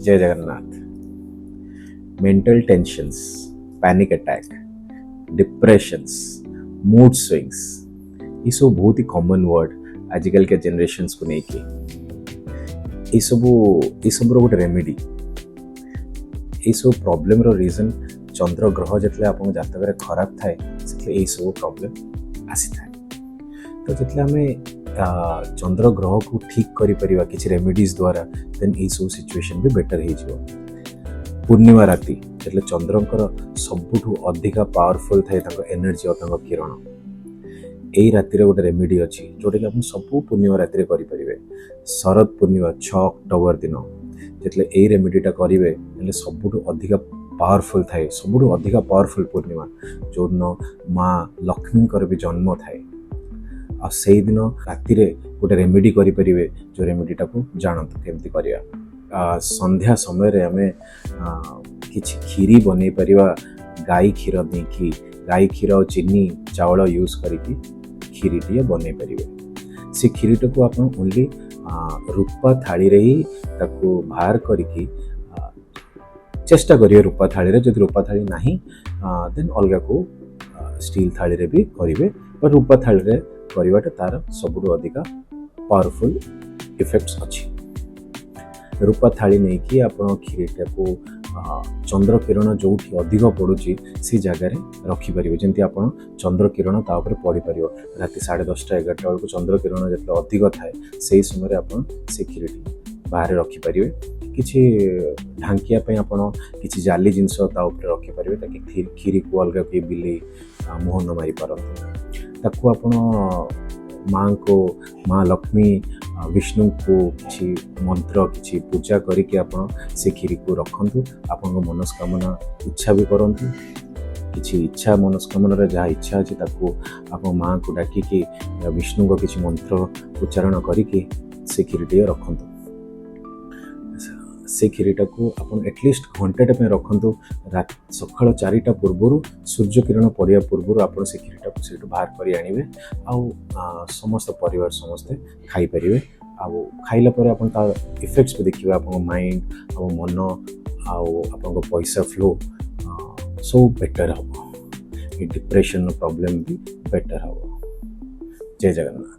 Jay Jagannath. Mental tensions, panic attack, depressions, mood swings, ଏସବୁ ବହୁତ ହି common ward ଆଜିକାଲିକା ଜେନେରେସନ୍ସକୁ ନେଇକି। ଏସବୁର ଗୋଟେ ରେମିଡି, ଏଇସବୁ ପ୍ରୋବ୍ଲେମର ରିଜନ୍ ଚନ୍ଦ୍ର ଗ୍ରହ ଯେତେବେଳେ ଆପଣଙ୍କ ଜାତକରେ ଖରାପ ଥାଏ, ସେତେବେଳେ ଏଇସବୁ ପ୍ରୋବ୍ଲେମ୍ ଆସିଥାଏ। ତ ଯେତେବେଳେ ଆମେ ଚନ୍ଦ୍ର ଗ୍ରହକୁ ଠିକ୍ କରିପାରିବା କିଛି ରେମିଡିଜ୍ ଦ୍ୱାରା, ଦେନ୍ ଏଇସବୁ ସିଚୁଏସନ୍ ବି ବେଟର୍ ହେଇଯିବ। ପୂର୍ଣ୍ଣିମା ରାତି, ଯେତେବେଳେ ଚନ୍ଦ୍ରଙ୍କର ସବୁଠୁ ଅଧିକା ପାୱାରଫୁଲ୍ ଥାଏ ତାଙ୍କ ଏନର୍ଜି ଆଉ ତାଙ୍କ କିରଣ, ଏଇ ରାତିରେ ଗୋଟେ ରେମିଡି ଅଛି, ଯେଉଁଟାକି ଆପଣ ସବୁ ପୂର୍ଣ୍ଣିମା ରାତିରେ କରିପାରିବେ। ଶରଦ ପୂର୍ଣ୍ଣିମା, 6 ଅକ୍ଟୋବର ଦିନ ଯେତେବେଳେ ଏଇ ରେମିଡିଟା କରିବେ, ହେଲେ ସବୁଠୁ ଅଧିକା ପାୱାରଫୁଲ୍ ଥାଏ। ସବୁଠୁ ଅଧିକା ପାୱାରଫୁଲ୍ ପୂର୍ଣ୍ଣିମା, ଯେଉଁଦିନ ମା ଲକ୍ଷ୍ମୀଙ୍କର ବି ଜନ୍ମ ଥାଏ। ଆଉ ସେଇଦିନ ରାତିରେ ଗୋଟେ ରେମିଡି କରିପାରିବେ, ଯେଉଁ ରେମିଡିଟାକୁ ଜାଣନ୍ତୁ କେମିତି କରିବା। ସନ୍ଧ୍ୟା ସମୟରେ ଆମେ କିଛି କ୍ଷୀରି ବନେଇ ପାରିବା ଗାଈ କ୍ଷୀର ନେଇକି। ଗାଈ କ୍ଷୀର ଆଉ ଚିନି, ଚାଉଳ ୟୁଜ୍ କରିକି କ୍ଷୀରିଟିଏ ବନେଇ ପାରିବେ। ସେ କ୍ଷୀରିଟାକୁ ଆପଣ ଓନ୍ଲି ରୂପା ଥାଳିରେ ହିଁ ତାକୁ ବାହାର କରିକି ଚେଷ୍ଟା କରିବେ ରୂପା ଥାଳିରେ। ଯଦି ରୂପା ଥାଳି ନାହିଁ, ଦେନ୍ ଅଲଗା କେଉଁ ଷ୍ଟିଲ୍ ଥାଳିରେ ବି କରିବେ, ବଟ୍ ରୂପା ଥାଳିରେ କରିବାଟା ତାର ସବୁଠୁ ଅଧିକା ପାୱାରଫୁଲ୍ ଇଫେକ୍ଟସ୍ ଅଛି। ରୂପା ଥାଳି ନେଇକି ଆପଣ କ୍ଷୀରିଟାକୁ ଚନ୍ଦ୍ର କିରଣ ଯେଉଁଠି ଅଧିକ ପଡ଼ୁଛି, ସେ ଜାଗାରେ ରଖିପାରିବେ, ଯେମିତି ଆପଣ ଚନ୍ଦ୍ର କିରଣ ତା ଉପରେ ପଡ଼ିପାରିବ। ରାତି 10:30, 11ଟା ବେଳକୁ ଚନ୍ଦ୍ର କିରଣ ଯେତେବେଳେ ଅଧିକ ଥାଏ, ସେଇ ସମୟରେ ଆପଣ ସେ କ୍ଷୀରିଟି ବାହାରେ ରଖିପାରିବେ। କିଛି ଢାଙ୍କିବା ପାଇଁ ଆପଣ କିଛି ଜାଲି ଜିନିଷ ତା ଉପରେ ରଖିପାରିବେ, ତାକି କ୍ଷୀରିକୁ ଅଲଗା କେହି ବିଲେଇ ମୁହଁ ନ ମାରିପାରନ୍ତି। ତାକୁ ଆପଣ ମାଆଙ୍କୁ, ମା ଲକ୍ଷ୍ମୀ, ବିଷ୍ଣୁଙ୍କୁ କିଛି ମନ୍ତ୍ର, କିଛି ପୂଜା କରିକି ଆପଣ ସେ କ୍ଷୀରିକୁ ରଖନ୍ତୁ। ଆପଣଙ୍କ ମନସ୍କାମନା ଇଚ୍ଛା ବି କରନ୍ତୁ। କିଛି ଇଚ୍ଛା, ମନସ୍କାମନାରେ ଯାହା ଇଚ୍ଛା ଅଛି, ତାକୁ ଆପଣ ମାଆଙ୍କୁ ଡାକିକି, ବିଷ୍ଣୁଙ୍କ କିଛି ମନ୍ତ୍ର ଉଚ୍ଚାରଣ କରିକି ସେ କ୍ଷୀରିଟିଏ ରଖନ୍ତୁ। ସେ କ୍ଷୀରିଟାକୁ ଆପଣ ଆଟଲିଷ୍ଟ ଘଣ୍ଟାଟେ ପାଇଁ ରଖନ୍ତୁ। ସକାଳ 4ଟା ପୂର୍ବରୁ, ସୂର୍ଯ୍ୟ କିରଣ ପଡ଼ିବା ପୂର୍ବରୁ ଆପଣ ସେ କ୍ଷୀରିଟାକୁ ସେଇଠୁ ବାହାର କରି ଆଣିବେ ଆଉ ସମସ୍ତ ପରିବାର ସମସ୍ତେ ଖାଇପାରିବେ। ଆଉ ଖାଇଲା ପରେ ଆପଣ ତା ଇଫେକ୍ଟସ୍ ବି ଦେଖିବେ। ଆପଣଙ୍କ ମାଇଣ୍ଡ ଆଉ ମନ ଆଉ ଆପଣଙ୍କ ପଇସା ଫ୍ଲୋ ସବୁ ବେଟର୍ ହେବ। ଏ ଡିପ୍ରେସନ୍ର ପ୍ରୋବ୍ଲେମ୍ ବି ବେଟର୍ ହେବ। ଜୟ ଜଗନ୍ନାଥ।